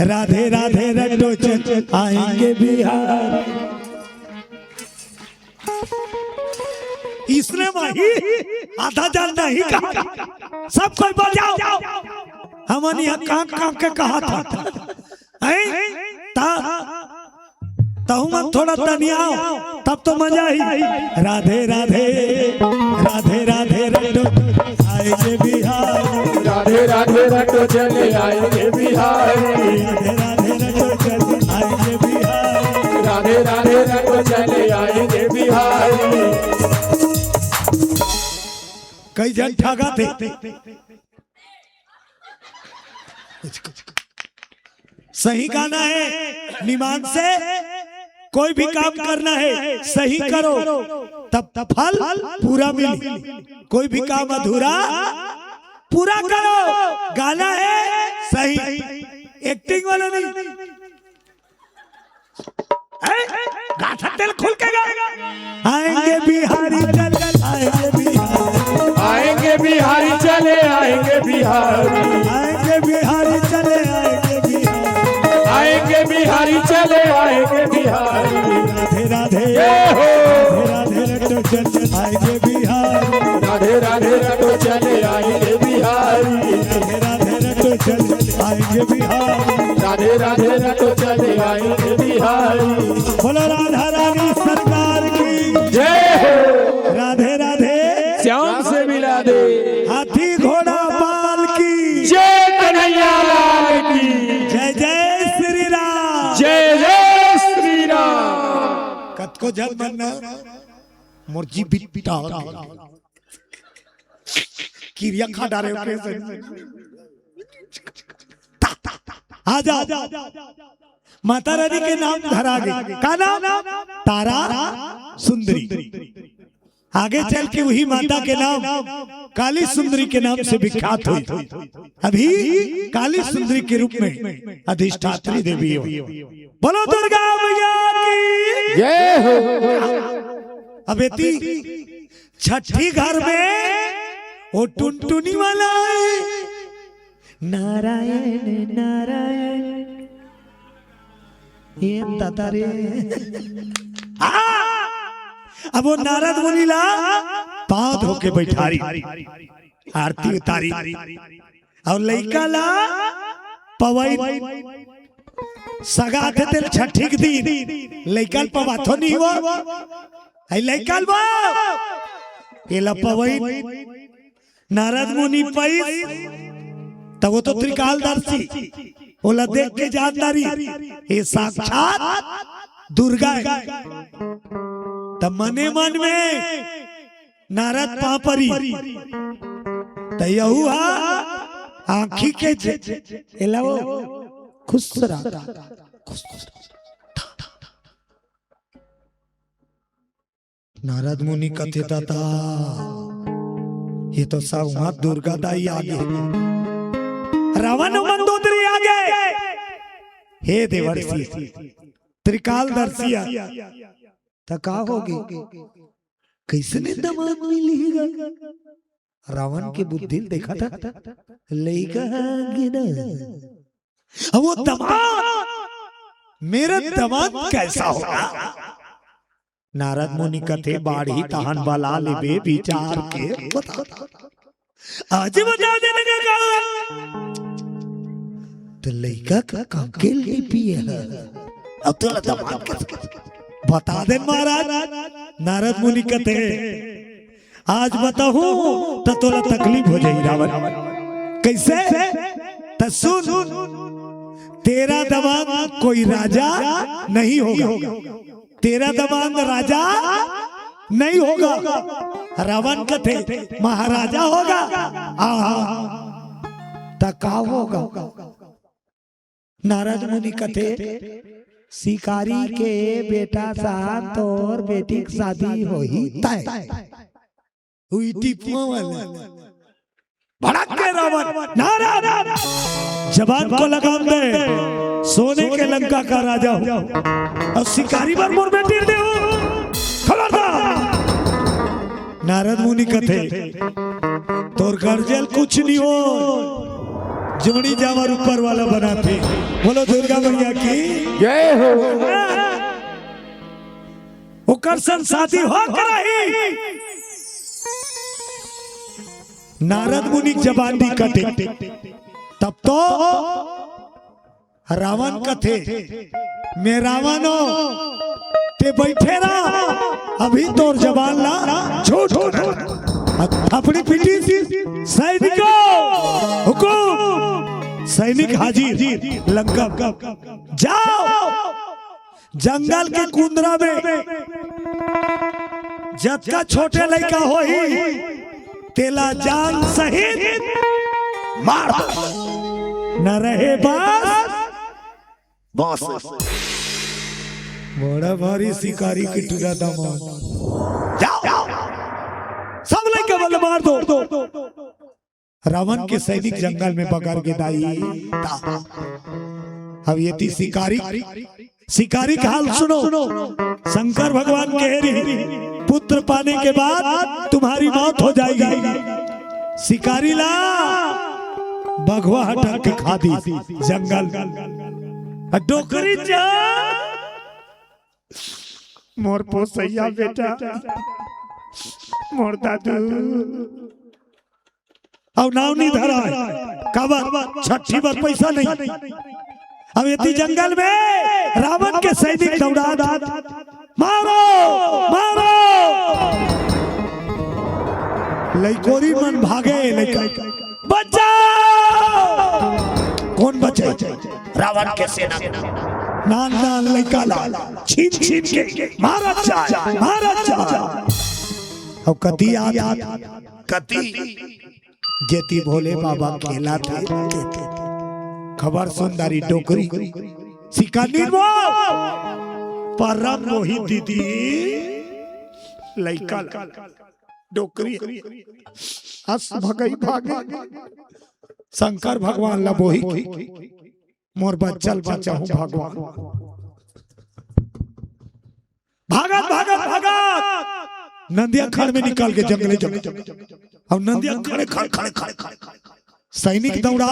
राधे राधे रटो चल आएंगे बिहार। इसने वही आधा जान नहीं कहा, सब कोई बजाओ। हमन यहाँ कांक कांक के कहा था। हैं? ता-, तहु मन थोड़ा तनियाओ, तब तो मजा ही। राधे राधे, राधे राधे रटो, आएंगे बिहार। राधे राधे रटो चले आएंगे बिहारी। राधे राधे रटो चले आएंगे बिहार। राधे राधे रटो चले आएंगे बिहारी। कई झन ठगा थे। सही गाना है, निमान से कोई भी काम करना है सही करो, तब फल पूरा मिली। कोई भी काम अधूरा पूरा करो। गाना है सही, एक्टिंग वाला नहीं। हैं? गाथा तेल खुल के गा। आएंगे बिहारी चल, आएंगे बिहारी। आएंगे बिहारी चले आएंगे बिहारी। आएंगे बिहारी चले आएंगे बिहारी। आएंगे बिहारी चले आएंगे बिहारी। राधे राधे। जय हो। राधे राधे रटो चल आएंगे बिहारी। राधे राधे रटो चले आएंगे बिहारी। राधे राधे रटो चल आएंगे बिहारी। राधे राधे रटो चले आएंगे बिहारी। बोलो राधा रानी सरकार की जय हो। राधे राधे। श्याम से मिला दे। हाथी घोड़ा पाल की जय। कन्हैया लाल की जय। जय श्री राम। जय जय श्री राम। कतको जन मन मोर जी बिट बिटा। किरिया खा डारे हो कैसे? आ जा, माता रानी के नाम धरा गे। का नाम? तारा सुंदरी। आगे चल के वही माता के नाम काली सुंदरी के नाम से विख्यात हुई। अभी काली सुंदरी के रूप में अधिष्ठात्री देवी हो। बोलो दुर्गा मैया की। जय हो। अब एती छठी घर में वो टुनटुनी वाला है। नारायण नारायण, ये दादा रे। हाँ, अब वो नारद मुनि ला पाँव धो के बैठारी, आरती उतारी, और लइका ला पवई सगा थे तेल छठी के दिन लइका ल पवाथो नहीं हुआ। आई लइका ल बा, ये ला पवई नारद मुनि पैस, त वो तो त्रिकालदर्शी, ओला देख के जानदारी, ये साक्षात दुर्गा है। त मने मन में नारद पापरी, त यहू हा आँखी के जे-, एला वो खुश रहा, खुश रहा। नारद मुनि कथे, दादा, ये तो सब वहां दुर्गा दाई आ गे, रावण मंदोदरी आ गे। हे देवर्षि, त्रिकालदर्शिया, त का होगे? कैसने दमाद मिलही गा? रावण के बुद्धि ल देखा था, लइका गिना। अब वो दमाद, मेरा दमाद कैसा होगा? नारद मुनि कथे, बाढ़ी तहन बला लेबे विचार के बता। आज बता देने का कहा। तो लइका का कांकेल लिपि है। अब तो दमाद के बता दे महाराज। नारद मुनि कथे, आज बताहूं त तोला तकलीफ हो जाई रावण। कैसे? त सुन, तेरा दमाद कोई राजा नहीं होगा, तेरा दमाद राजा नहीं होगा। रावण कथे महाराजा होगा। आहा, त का होगा? नारद मुनि कथे, शिकारी के बेटा सान तोर बेटी के शादी होही तय। हुई टिपमा वाला। भड़क के रावण, नारद, जबान को लगाम दे, सोने के लंका का राजा हूँ और शिकारी बर मोर बेटी दे हो। खबरदार। नारद मुनि कथे, तोर गरजे ल कुछ नहीं हो, जोड़ी जावर ऊपर वाला बनाथे। बोलो दुर्गा मैया की। जय हो। ओकर संग शादी हो के रही। नारद मुनि के जबान नहीं कटे, तब तो रावण कथे, मैं रावण हो, ते बैठे रहा, अभी तोर जबान ला छूट। अपनी पिटी सैनिकों, हुकुम, सैनिक हाजिर, लंका जाओ, जंगल के कुंदरा में जतका छोटे लइका होही, तेला जान सहित मार दो। न रहे बस बस। बड़ा भारी शिकारी के टुरा दमाद। जाओ, सब लइका बल मार दो। रावण के सैनिक जंगल में बगर गे दाई। अब ये थी शिकारी, शिकारी का हाल सुनो। शंकर भगवान कह रही, पुत्र पाने के बाद तुम्हारी मौत हो जाएगी। शिकारी ला बघवा हटा के खा दी जंगल। डोकरी जा मोर पोसैया बेटा, मोर दादू। अउ नाव नहीं धरा है। काबर? छठी बर पैसा नहीं। अब एती जंगल में रावण के सैनिक दौड़ा, मारो, मारो। लइकोरी मन भागे, लइका बचाओ। कौन बचे? रावण के सेना। नान नान लइका ला छीन छीन के मारत जाए, मारत जाए। अब कती याद, कती जेती भोले बाबा खेलथे। खबर सुंदरी डोकरी सिकंदर वो परम मोही दीदी लइका ला डोकरी अस भगई भागे शंकर भगवान ला बोही के मोर बच्चा ल बचाहूं भगवान। भागत भागत भागत नंदिया खड़ में निकल के जंगले जंगले। अब नंदिया खड़े खड़े खड़े खड़े खड़े सैनिक दौड़ा,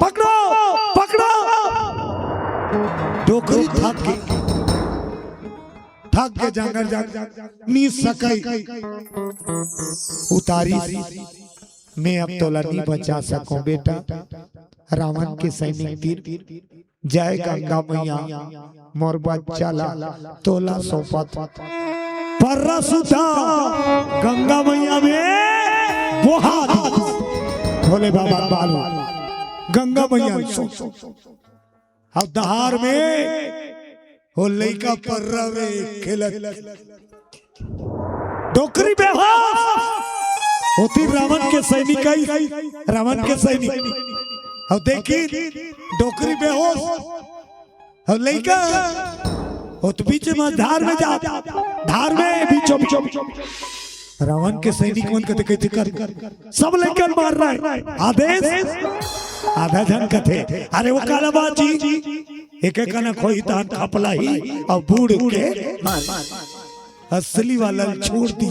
पकड़ो पकड़ो। डोकरी थक के थक के जांगर जांगर नी सकई उतारी। मैं अब तोला नी बचा सकूं बेटा। रावण के सैनिक तीर जय गंगा मैया मोर बच्चा ला तोला सौंपत। पर्रा सुद्धा गंगा मैया में बोहा दी। भोले बाबा बालू गंगा मैया सो अब दहार में वो लइका पर्रा में खेलत डोकरी बेहोश होती रावण के सैनिक आई रावण के सैनिक। अब देखी डोकरी बेहोश अब लइका होत बीच में धार में जा धार में बीचों बीचों रावण के सैनिक मन कथे कथे कर सब लइका मार रहा है आदेश। आधा झन कथे अरे वो काला बाजी एक एक कना खोई तान खपला ही और बूढ़ के मार असली वाला छोड़ दी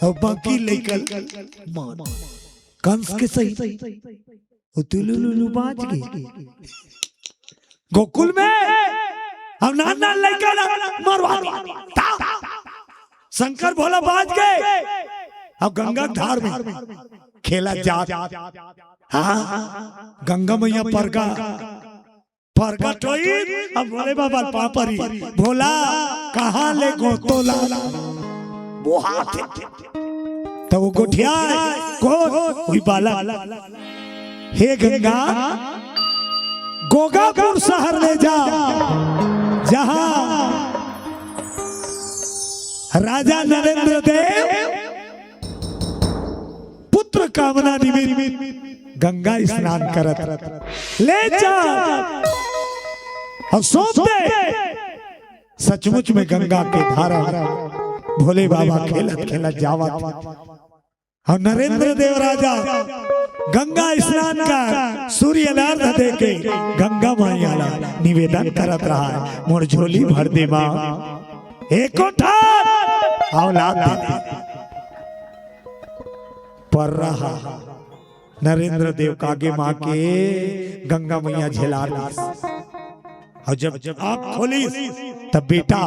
और बाकी लइका मार कंस के सही वो तुलुलुलु बाज गई गोकुल में हम नान नान लइका ला मरवा दी। शंकर भोला बाज गए अब गंगा धार में खेला जात। हाँ गंगा मैया परगा परगट होई अब भोले बाबा पापरी भोला कहाँ ले गोतोला बोहा थे। तो वो गोठिया कौन हुई बालक हे गंगा गोगापुर शहर ले जा जहां राजा नरेंद्र देव पुत्र कामना निमित्त गंगा स्नान करत ले जा और सौंप दे। सचमुच में गंगा के धारा भोले बाबा खेलत खेलत जावत और नरेंद्र देव राजा गंगा स्नान का सूर्य अर्घ दे के गंगा मैया ला निवेदन करत रहा है मोर झोली भर दे माँ एको ठार औलाद दे दे। पर रहा नरेंद्र देव कागे माँ के गंगा मैया झेलार दिस। और जब आँख खोलिस तब बेटा,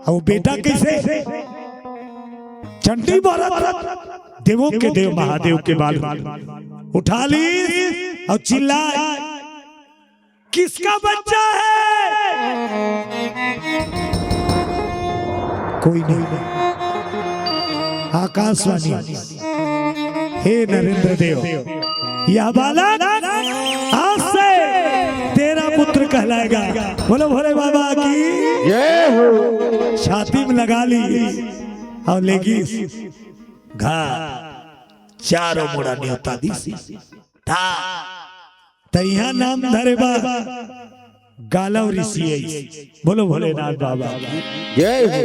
और बेटा कैसे चंडी मारत देवों के देव महादेव के बाल उठा ली और चिल्लाए किसका बच्चा है? कोई नहीं। आकाशवाणी, हे नरेंद्र देव, यह बालक आज से तेरा पुत्र कहलाएगा। बोलो भोले बाबा की जय हो। छाती में लगा ली और लेगी घर चारों मुड़ा न्योता दी सी। था। त इहाँ नाम धरे बा गालव ऋषि आइस। बोलो भोलेनाथ बाबा की। जय हो।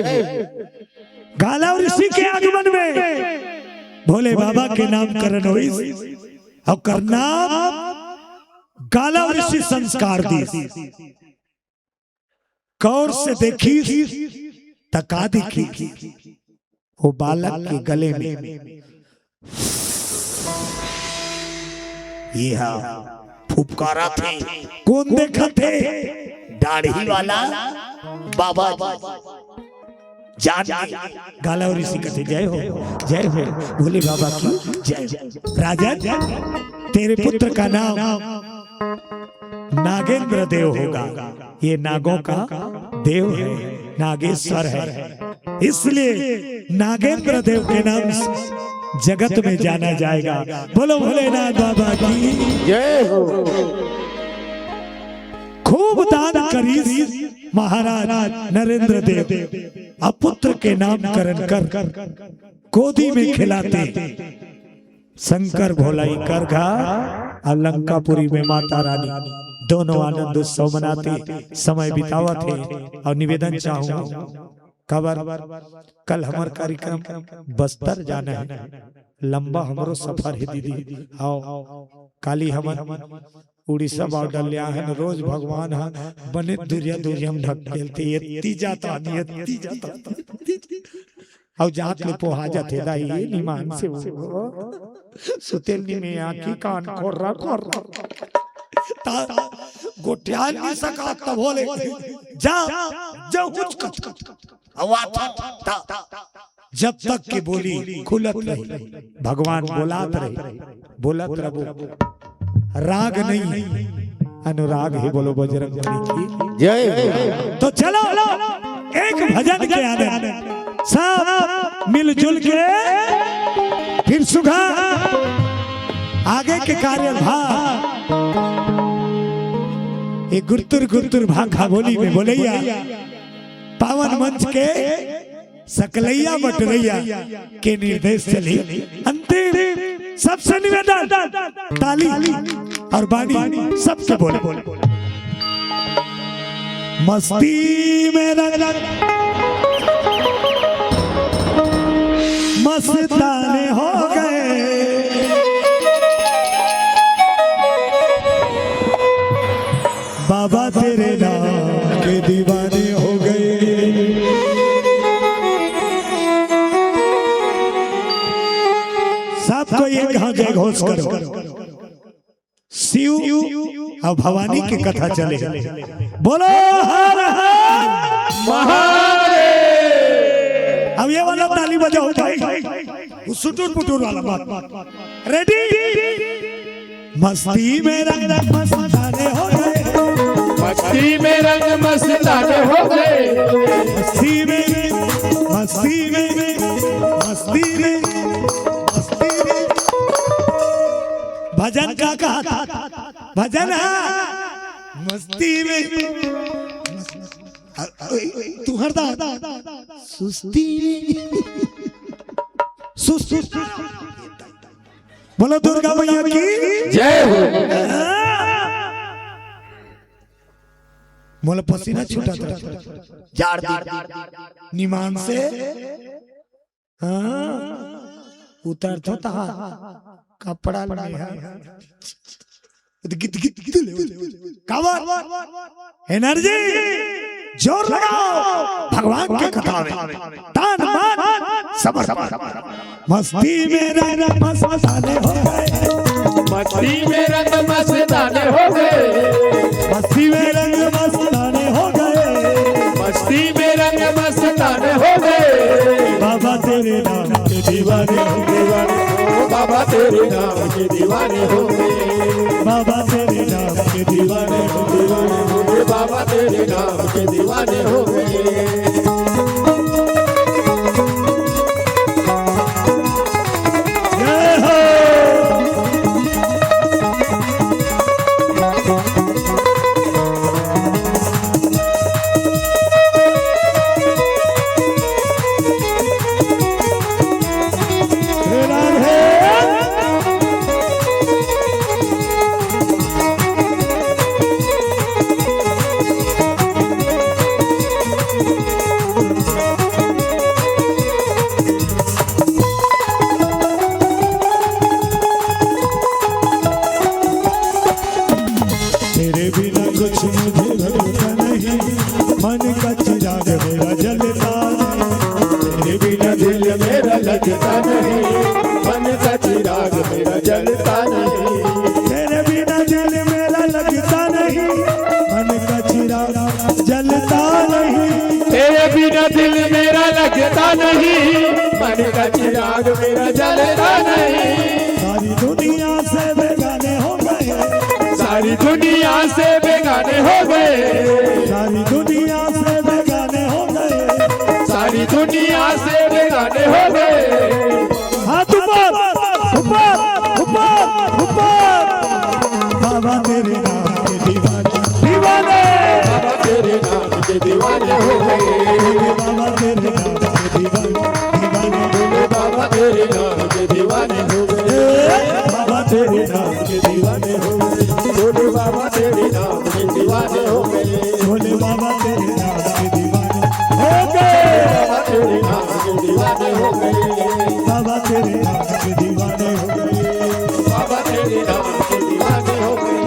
गालव ऋषि के आगमन में भोले बाबा के नामकरण होइस। ओकर नाम गालव ऋषि संस्कार दिस। गौर से देखिस त का देखिस? वो बालक के गले में ये हा फुफकारा थे। कौन देखा थे? दाढ़ी वाला बाबा जी। जान के गालव ऋषि कथे, जय हो, जय हो, भोले बाबा की जय। राजन, तेरे पुत्र का नाम नागेंद्र देव होगा। ये नागों का देव है, नागेश्वर है, इसलिए नागेंद्र देव के नाम से जगत में जाना जाएगा। बोलो भोलेनाथ बाबा की जय हो। खूब दान करिस महाराज नरेंद्र देव, अपुत्र के नामकरण कर गोदी में खिलाते। शंकर भोला ही करघा अउ लंकापुरी में माता रानी दोनों आनंद उत्सव मनाते समय बितावत हे। अउ निवेदन चाहूं, काबर कल हमर कार्यक्रम बस्तर जाना हे, लंबा हमरो सफर हे दीदी। आओ, काली हमन उड़ीसा बॉर्डर ले आहे न, रोज भगवान ह बने दुरिया दुरिया में ढकेलथे, एत्ती जाता, एत्ती जाता। अउ जात ले पोहा जाथे दाई, निमान से वो। सुतेल नी में आँखी कान खोर्रा खोर्रा। ता गोठियान नी सका तब होले। जा, जा उच कत। अउ आत ता। जब तक के बोली खुलत रही, भगवान बोलात रही, बोलत रबो। राग नहीं, अनुराग ही। बोलो बजरंग बली की। जय। तो चलो, एक भजन के आनंद, सब मिलजुल के फिर सुधा आगे के कार्यभार। ये गुरतुर गुरतुर भाखा बोली में बोलैया, पावन मंच के सकलैया बटरैया के निर्देश चली। अंतिम सबसे निवेदन, ताली अउ बानी सबके बोले। मस्ती में रंग मस्ताने हो गए, बाबा तेरे नाम के दीवाने हो गए। सबको एक हाथ जय घोष करो। शिव अउ भवानी के कथा चले। बोलो हर हर महादेव। अब ये वाला ताली बजाओ भाई, वो सुटुर पुटुर वाला बात। रेडी? मस्ती में रंग मस्ताने हो गए। मस्ती में रंग मस्ताने हो गए। मस्ती में, मस्ती में, मस्ती में, मस्ती में। भजन का कहा था? भजन है मस्ती में। अ, अ, तुहर दा सुस्ती में। सुस्ती। बोलो दुर्गा मैया की जय हो। मोला पसीना छूटा था। जाड़ दी निमान से। हाँ, उतर तो तहा कपड़ा ले हा। गित, गित, गित ले। कावर, एनर्जी, जोर लगाओ भगवान के कथा में। तन मन समर्पण। मस्ती में रंग मस्ताने हो गए। मस्ती में रंग मस्ताने हो गए। मस्ती में रंग मस्ताने हो गए। मस्ती में रंग मस्ताने हो गए। बाबा तेरे नाम के दीवाने हो गए। बाबा तेरे नाम के दीवाने हो गए। बाबा तेरे नाम के दीवाने हो गए। बाबा तेरे नाम के दीवाने हो गए। जय हो। तेरे बिना कुछ मुझे लगता नहीं, मन का चिराग मेरा जलता नहीं। तेरे बिना दिल मेरा लगता नहीं, मन का चिराग मेरा जलता नहीं। तेरे बिना दिल मेरा लगता नहीं, मन का चिराग जलता नहीं। तेरे बिना दिल मेरा लगता नहीं, मन का चिराग मेरा जलता नहीं। सारी दुनिया से बेगाने हो गए। सारी दुनिया से बेगाने हो गए। सारी दुनिया से बेगाने हो गए। सारी दुनिया से बेगाने हो गए। हाथ ऊपर, ऊपर, ऊपर, ऊपर। बाबा तेरे नाम के दीवाने, दीवाने। बाबा तेरे नाम के दीवाने हो गए। बाबा तेरे नाम के दीवाने, दीवाने। भोले बाबा तेरे नाम के दीवाने हो गए। तेरे नाम के दीवाने हो गए। भोले बाबा तेरे नाम के दीवाने हो गए। भोले बाबा तेरे नाम के दीवाने हो गए। बाबा तेरे नाम के दीवाने हो गए। बाबा तेरे नाम के दीवाने हो गए। बाबा तेरे नाम के दीवाने हो गए।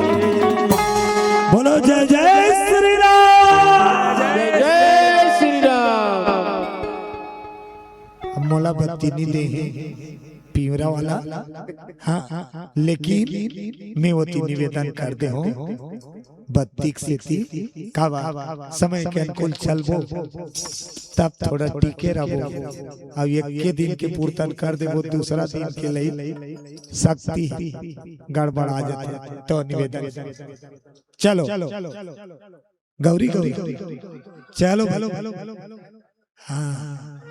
बोलो जय जय श्री राम। जय जय श्री राम। अब मोला बत्ती नहीं दे हे, पीवरा वाला। हाँ, लेकिन मैं ओती निवेदन कर दे हूँ, बत्ती के सेती काबर समय के अनुकूल चलबो, तब थोड़ा टिके रहबो। अब एक के दिन के पूर्तन कर देबो, दूसरा दिन के लई शक्ति गड़बड़ा जाथे। तो निवेदन, चलो गौरी गौरी, चलो भाई। हाँ,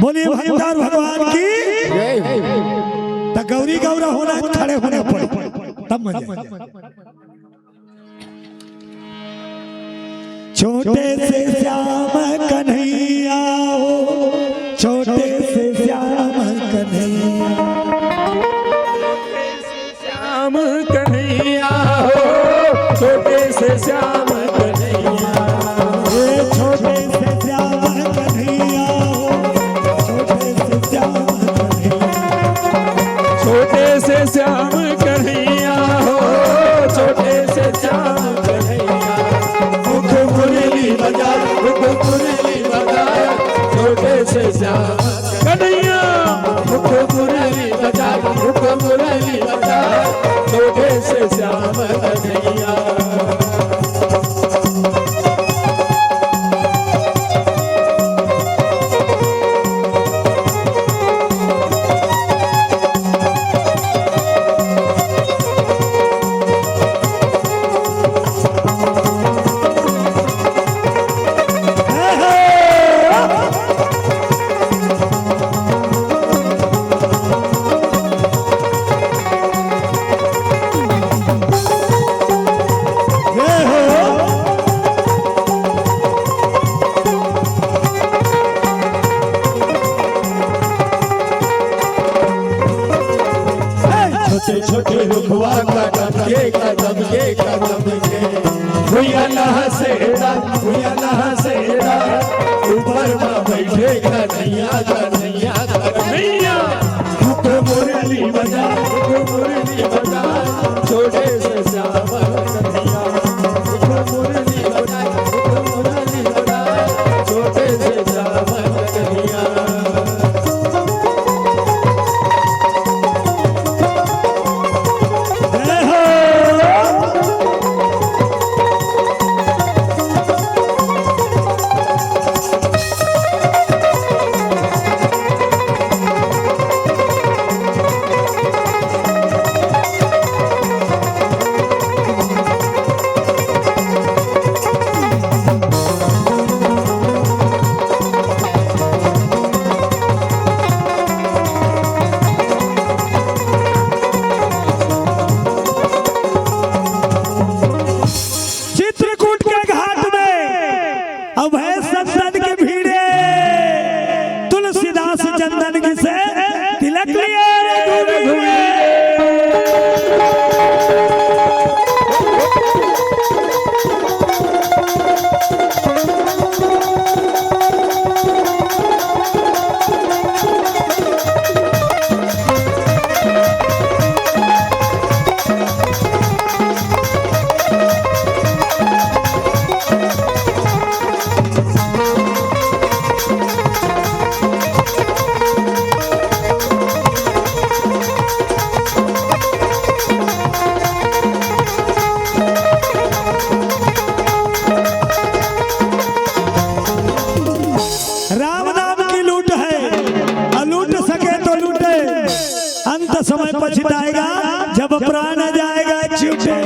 बोलिए भंडार भगवान की। जय हो। तो गौरी गौरा होना, खड़े होने पड़े, तब मजा आए। छोटे से श्याम कन्हैया हो, छोटे से श्याम कन्हैया। श्याम कन्हैया हो, छोटे से श्याम कन्हैया। ए, छोटे से श्याम कन्हैया हो, छोटे से श्याम कन्हैया। छोटे से श्याम कन्हैया हो, छोटे से श्याम कन्हैया। मुख मुरली बजा, मुख मुरली बजा, छोटे से श्याम कन्हैया। मुख मुरली बजा, मुख मुरली बजा, छोटे से श्याम कन्हैया। छोटे छोटे रुखवा कदम के, कदम के, कदम के। भुइया नहा सेड़ा, भुइया नहा सेड़ा। ऊपर मा बैठे कन्हैया, कन्हैया, कन्हैया। मुख मुरली बजा, मुख मुरली बजा। छोटे से श्याम कन्हैया। मुख मुरली बजा, मुख मुरली बजा। छोटे से श्याम कन्हैया। चित्रकूट के घाट में अभय चंदन के भीड़े तुलसीदास चंदन की से तिलक लिए रे घूमे घूमे। राम नाम की लूट है, और लूट सके तो लूटे, अंत समय पछताएगा जब प्राण जाएगा छूटे।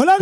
बोला